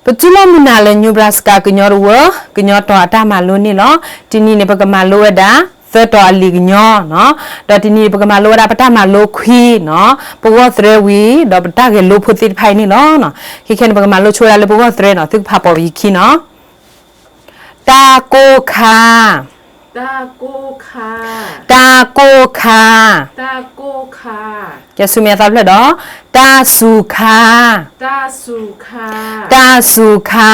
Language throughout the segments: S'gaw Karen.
ပတူၢ်လိာ်မုာ်နၤလၢ Nebraska ကညီတဝၢ ကညီတီၤအတၢ်မၤလိန့ၣ်လီၤ. တနံၤန့ၣ် ပကမၤလိဝဲဒၣ် သၢတီၤအလံာ်ကညီနီၤ, ဒီးတနံၤန့ၣ် ပကမၤလိဝဲဒၣ်ပတၢ်မၤလိခွံနီၤ, ပဂီၢ်သရဲဝံၤ ဒီးပတၢ်ဂဲၤလိဖိသ့ၣ်တဖၣ်အံၤန့ၣ်လီၤ. ခဲခဲန့ၣ် ပကမၤလိဆိဝဲဒၣ်လၢပဂီၢ်သရဲနီၤ, သုကဖးပိာ်ယခံနီၤ. တၢ်ကိၢ်ခါ, တၢ်ကိၢ်ခါ, ကဲဆူမဲာ်ညါသီဖျၢၣ်ဒီး, တၢ်စူၤခါ, တၢ်စူၤခါ,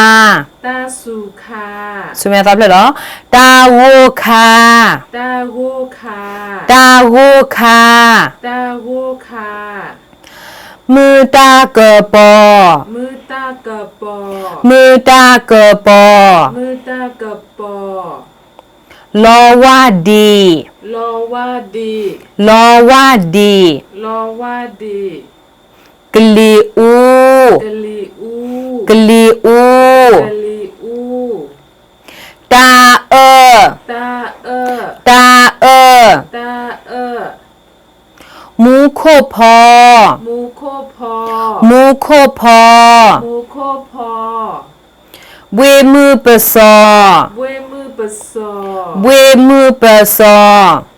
ဆူမဲာ်ညါသီဖျၢၣ်ဒီး, တၢ်ဂိၢ်ခါ, တၢ်ဂိၢ်ခါ, မုၢ်တၢ်ကပီၤ, မုၢ်တၢ်ကပီၤ, လီဝၢ်ဒံး, လီဝၢ်ဒံး, ကလံၤအူ, ကလံၤအူ, တၢ်အၢၣ်, တၢ်အၢၣ်, မူခိၣ်ဖီ, မူခိၣ်ဖီ, ဘှ့ၣ်မုၢ်ပစီၤ, ဘှ့ၣ်မုၢ်ပစီၤ.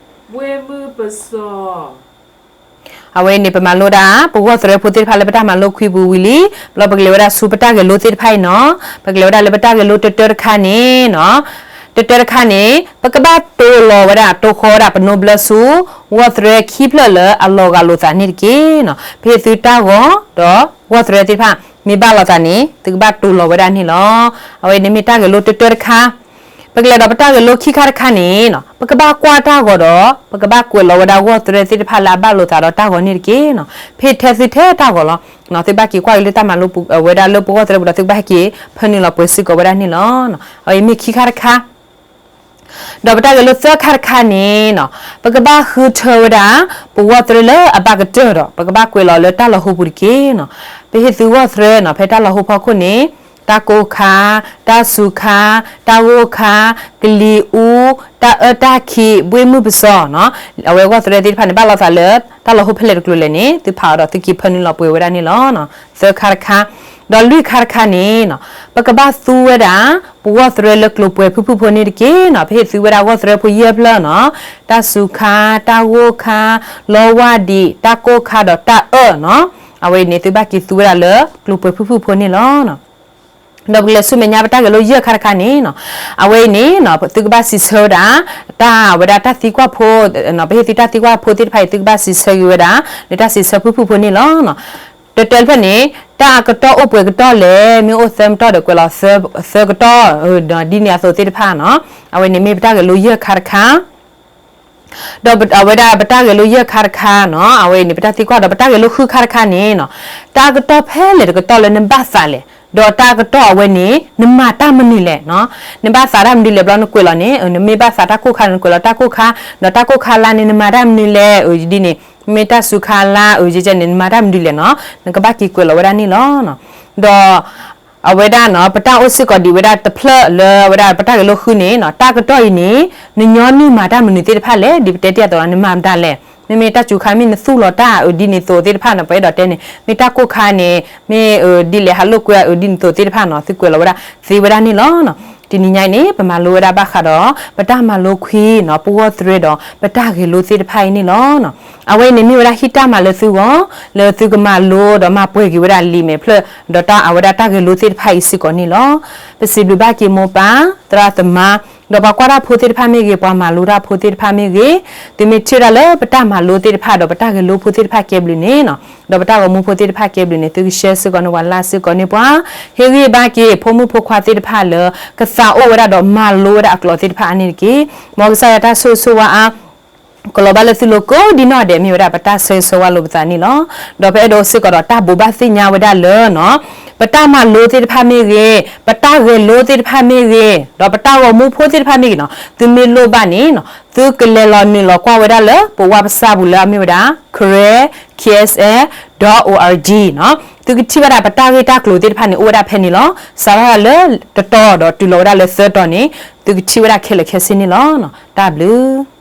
အဝဲအံၤန့ၣ် ပမၤလိဒၣ် ပဂီၢ်သရဲဖိသ့ၣ်တဖၣ်လၢပတၢ်မၤလိခွံပူၤဝံၤလံ, ဘျီပကလဲၤဝဲဒၣ်ဆူပတၢ်ဂဲၤလိသ့ၣ်တဖၣ်အံၤနီၤ, ပကလဲၤဝဲဒၣ်လၢပတၢ်ဂဲၤလိတၢတၢတခါန့ၣ်နီၤ, တၢတၢတခါန့ၣ် ပကဘၣ်တိၤလီၤဝဲဒၣ် တိၤဃီဝဲဒၣ် ပနိဘျၢဆူ ဂီၢ်သရဲခံဖျၢၣ်လၢအလီၤဂာ်လိာ်သးန့ၣ်တက့ၢ်နီၤ. ပဟ့ၣ်သုတၢ်ဂီၤဒီးဂီၢ်သရဲသ့ၣ်တဖၣ် မ့ၢ်ဘၣ်လိာ်သးန့ၣ် သုကဘၣ်တိၤလီၤဝဲဒၣ်န့ၣ်လီၤ. အဝဲအံၤန့ၣ်မ့ၢ်တၢ်ဂဲၤလိတၢတၢတခါ ပကလဲၤဒီးပတၢ်ဂဲၤလိခံခါတခါန့ၣ်နီၤ, ပကဘၣ်ကွၢ်တၢ်ဂီၤဒီး ပကဘၣ်ကွဲးလီၤဝဲဒၣ်ဂီၢ်သရဲသ့ၣ်တဖၣ်လၢအဘၣ်လိာ်သးဒီးတၢ်ဂီၤန့ၣ်တက့ၢ်နီၤ. ပဟ့ၣ်ထဲသုထဲတၢ်ဂီၤလီၤ. သုကဘၣ်က့ၤကွၢ်က့ၤလၢတၢ်မၤလိပူၤ အဝဲဒၣ်လၢပဂီၢ်သရဲပူၤဒီး သုကဘၣ်ဟဲက့ၤဖၢနုာ်လီၤပှဲၤစ့ၢ်ကီးဝဲဒၣ်န့ၣ်လီၤ. အဝဲအံၤမ့ၢ်ခံခါတခါ ဒီးပတၢ်ဂဲၤလိသၢခါတခါန့ၣ်နီၤ, ပကဘၣ်ဃုထၢဝဲဒၣ် ပဂီၢ်သရဲလၢအဘၣ်ကတၢၢ်ဒီး ပကဘၣ်ကွဲးလီၤလၢတၢ်လီၤဟိပူၤတက့ၢ်နီၤ. ပဟ့ၣ်သုဂီၢ်သရဲနီၤ ဖဲတၢ်လီၤဟိဖီခိၣ်န့ၣ် တၢ်ကိၢ်ခါ, တၢ်စူၤခါ, တၢ်ဂိၢ်ခါ, ကလံၤအူ, တၢ်အၢတၢ်ခံး, ဘှ့ၣ်မုၢ်ပစီၤနီၤ, အဝဲဂီၢ်သရဲသ့ၣ်တဖၣ်န့ၣ် ဘၣ်လိာ်သးလၢ တၢ်လီၤဟိဖဲလဲၣ်တကျိၤလဲၣ်န့ၣ် သုဖးအီၤဒီးသုက့ၤဖၢနုာ်လီၤပှဲၤဝဲဒၣ်န့ၣ်လီၤ. သၢခါတခါ, ဒီးလွံၢ်ခါတခါန့ၣ်နီၤ, ပကဘၣ်သူဝဲဒၣ် ပဂီၢ်သရဲလၢကျိၤပှဲၤဖုၣ်ဖုၣ်ဖိန့ၣ်တက့ၢ်နီၤ. ပဟ့ၣ်သုဝဲဒၣ်ဂီၢ်သရဲဖိယဲၢ်ဖျၢၣ်နီၤ, တၢ်စူၤခါ, တၢ်ဂိၢ်ခါ, လီဝၢ်ဒံး, တၢ်ကိၢ်ခါဒီးတၢ်အၢၣ်နီၤ. အဝဲအံၤန့ၣ် သုဘၣ်က့ၤသူဝဲဒၣ်လၢကျိၤပှဲၤဖုၣ်ဖုၣ်ဖိန့ၣ်လီၤ. ဒီးပကလဲၤဆူမဲာ်ညါပတၢ်ဂဲၤလိယဲၢ်ခါတခါန့ၣ်နီၤ, အဝဲအံၤန့ၣ်နီၤ သုကဘၣ်စံးဆၢဝဲဒၣ် တၢ်ဝဲဒၣ်တၢ်သံကွၢ်ဖိ, ပဟ့ၣ်သုတၢ်သံကွၢ်ဖိသ့ၣ်တဖၣ်အံၤ သုကဘၣ်စံးဆၢက့ၤဝဲဒၣ် လၢတၢ်စံးဆၢဖုၣ်ဖုၣ်ဖိန့ၣ်လီၤ. တၢတၢတဖျၢၣ်န့ၣ် တၢ်အကတီၢ်အိၣ်ပှဲၤကတီၢ်လဲၣ်, မ့ၢ်အိၣ်သၢမတီၢ်ဒီးကွဲးလီၤသၢကတီၢ်, ဒ်န့ၣ်အသိးသ့ၣ်တဖၣ်နီၤ. အဝဲန့ၣ်မ့ၢ်ပတၢ်ဂဲၤလိယဲၢ်ခါတခါ ဒီးအဝဲဒၣ်ပတၢ်ဂဲၤလိယဲၢ်ခါတခါနီၤ, အဝဲအံၤန့ၣ် ပတၢ်သံကွၢ်ဒီးပတၢ်ဂဲၤလိဃုခါတခါန့ၣ်နီၤ, တၢ်ကတီၢ်ဖဲလဲၣ်တကတီၢ်လၢနဘၣ်သးလဲၣ်, ဒီးတၢ်ကတီၢ်အဝဲန့ၣ် နမၤတၢ်မနုၤလဲၣ်နီၤ. နဘၣ်သးတၢ်မနုၤလဲၣ်ဘျီနကွဲးလီၤန့ၣ်, နမ့ၢ်ဘၣ်သးတၢ်ကိၢ်ခါန့ၣ် နကွဲးလီၤတၢ်ကိၢ်ခါ, ဒီးတၢ်ကိၢ်ခါလါန့ၣ် နမၤတၢ်မနုၤလဲၣ်, အဒ်န့ၣ်, မ့ၢ်တၢ်စူၤခါလါ အယဲကဲန့ၣ် နမၤတၢ်မနုၤလဲၣ်နီၤ, နကဘၣ်က့ၤကွဲးလီၤဝဲဒၣ်န့ၣ်လီၤ. ဒီး အဝဲဒၣ်နီၤ ပတၢ်အိၣ်စ့ၢ်ကီးဒံးဝဲဒၣ်တဖျၢၣ်လၢအဝဲဒၣ်ပတၢ်ဂဲၤလိဃုန့ၣ်နီၤ, တၢ်ကတီၢ်အံၤန့ၣ် နညီနုၢ်မၤတၢ်မနုၤသ့ၣ်တဖၣ်လဲၣ်, ဒ်ပတဲတ့ၢ်အသိးလီၤ, နမၤမတၤလဲၣ်, မ့မ့ၢ်တၢ်စူၤခါမ့ၢ်နသူၣ်လီၤတၢ်အဒ်န့ၣ်သိးသ့ၣ်တဖၣ်နီၤ, ပအဲၣ်ဒိးတဲန့ၣ် မ့ၢ်တၢ်ကိၢ်ခါန့ၣ် မ့ၢ်ဒ်လဲၣ်ဟးလိာ်ကွဲအဒ်န့ၣ်သိးသ့ၣ်တဖၣ်နီၤ, သုကွဲးလီၤဝဲဒၣ်သ့ဝဲဒၣ်န့ၣ်လီၤ. တနံၤညါအံၤန့ၣ် ပမၤလိဝဲဒၣ်ဘၣ်ဃးဒီး ပတၢ်မၤလိခွံနီၤ, ပဂီၢ်သရဲဒီး ပတၢ်ဂဲၤလိသ့ၣ်တဖၣ်အံၤန့ၣ်လီၤ. အဝဲအံၤန့ၣ်မ့ၢ်ဝဲဒၣ်ဟံၣ်တၢ်မၤလၢသုဂီၢ်, လၢသုကမၤလိဒီးမၤပှဲၤက့ၤဝဲဒၣ်လံာ်မဲာ်ဖျၢၣ်, ဒီးတၢ်အဝဲဒၣ်တၢ်ဂဲၤလိသ့ၣ်တဖၣ်အံၤစ့ၢ်ကီးန့ၣ်လီၤ. ပစံးဘျုးဘၣ်က့ၤမိၢ်ပၢ်, သရၣ်သမါ, ဒီးပှၤကွၢ်တၢ်ဖိသ့ၣ်တဖၣ်မ့ၢ်ဂ့ၤ, ပှၤမၤလိတၢ်ဖိသ့ၣ်တဖၣ်မ့ၢ်ဂ့ၤ, သုမ့ၢ်ထံၣ်ဝဲဒၣ်လၢပတၢ်မၤလိသ့ၣ်တဖၣ်ဒီးပတၢ်ဂဲၤလိဖိသ့ၣ်တဖၣ်ကဲဘျုးန့ၣ်နီၤ, ဒီးပတၢ်ဂီၤမူဖိသ့ၣ်တဖၣ်ကဲဘျုးန့ၣ် သုကshareစ့ၢ်ကီးန့ၢ်ပှၤ, likeစ့ၢ်ကီးန့ၢ်ပှၤ, ဟ့ၣ်ဂံၢ်ဘါက့ၤဖိမုၣ်ဖိခွါသ့ၣ်တဖၣ်လၢ ကသးအိၣ်ဝဲဒၣ်ဒီးမၤလိဝဲဒၣ်အကျိာ်သ့ၣ်တဖၣ်အါန့ၣ်တက့ၢ်. မ်ကစၢ်ယွၤတၢ်ဆိၣ်ဂ့ၤဆိၣ်ဝါအါ ကလီၤဘၣ်လၢသုလိၤကိးဒံနီၢ်ဒဲး မ့ၢ်ဝဲဒၣ်ပတၢ်ဆၢဂ့ၤဆၢဝါလိာ်ပသးန့ၣ်လီၤ. ဒီးပအဲၣ်ဒိးစ့ၢ်ကီးဒီးတၢ်ဘိးဘၣ်သ့ၣ်ညါဝဲဒၣ်လၢနီၤ, ပတၢ်မၤလိသ့ၣ်တဖၣ်မ့ၢ်ဂ့ၤ, ပတၢ်ဂဲၤလိသ့ၣ်တဖၣ်မ့ၢ်ဂ့ၤ, ဒီးပတၢ်ဂီၤမူဖိသ့ၣ်တဖၣ်မ့ၢ်ဂ့ၤနီၤ, သုမ့ၢ်လိၣ်ဘၣ်န့ၣ်နီၤ, သုကလဲၤလီၤနုာ်လီၤကွၢ်ဝဲဒၣ်လၢပဝၢ်ပစၢ်ပူၤလၢအမ့ၢ်ဝဲဒၣ် Karen K S L dot org နီၤ, သုကထံၣ်ဝဲဒၣ်ပတၢ်ဂ့ၢ်တၢ်ကျိၤသ့ၣ်တဖၣ်န့ၣ် အိၣ်ဝဲဒၣ်ဖဲန့ၣ်လီၤ. စးထီၣ်လၢတတီၤဒီးတုၤလီၤဝဲဒၣ်လၢသၢတီၤန့ၣ် သုကထံၣ်ဝဲဒၣ်ခဲလၢာ်ခဲဆ့န့ၣ်လီၤ. တၢ်ဘျုး